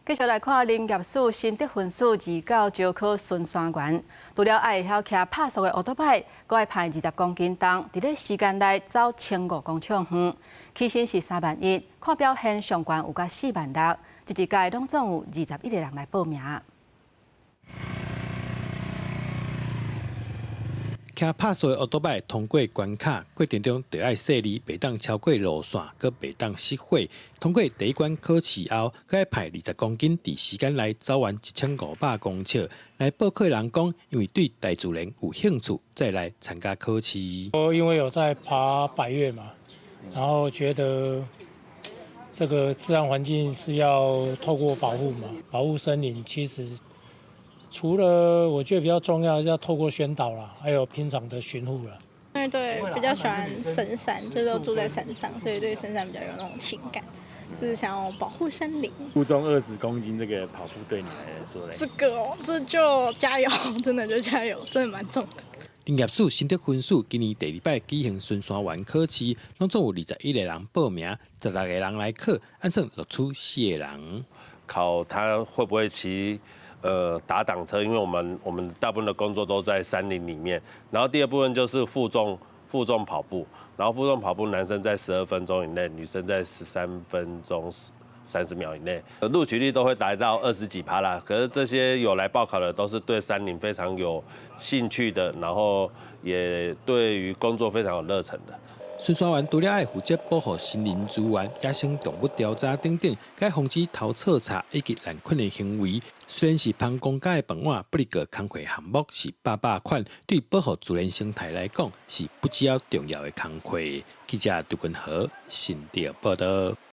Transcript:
繼續來看林業署新竹分署二九招考巡山員，除了愛會曉騎拍速的歐多擺，閣愛攀20公斤重，佇咧時間內走1500公尺遠，起薪是3萬1，看表現上懸有到4萬6，這一屆攏總有21個人來報名。騎拍速的歐多擺通過關卡過程中，著愛細膩，袂當超過路線，閣袂當熄火。通過第一關考試後，閣愛攀20公斤，佇時間內走完1500公尺。來報考的人講，因為對大自然有興趣，才來參加考試。我因為有在爬百岳嘛，然後覺得這個自然環境是要透過保護嘛，保護森林其實。除了我覺得比較重要，是要透過宣導啦，還有平常的巡護啦。因為對比較喜歡深山，就是都住在山上，所以對深山比較有那種情感，就是想要保護森林。負重20公斤，這個跑步對你來說咧？這個哦，這就加油，真的就加油，真的蠻重的。林業署新竹分署今年第二擺舉行巡山員考試，攏總有21個人報名，16個人來考，按算錄取四個人。考他會不會騎？打擋車，因為我們大部分的工作都在山林裡面。然後第二部分就是負重跑步，然後負重跑步，男生在12分鐘以內，女生在13分鐘30秒以內，錄取率都會達到20幾趴啦。可是這些有來報考的，都是對山林非常有興趣的，然後也對於工作非常有熱忱的。巡山員除了愛負責保護森林資源、野生動物調查等等，閣防止偷採茶以及濫墾的行為。雖然是捧公家的飯碗，不過工課項目是百百款，對保護自然生態來講，是不只要重要的工課。記者杜君和新竹報導。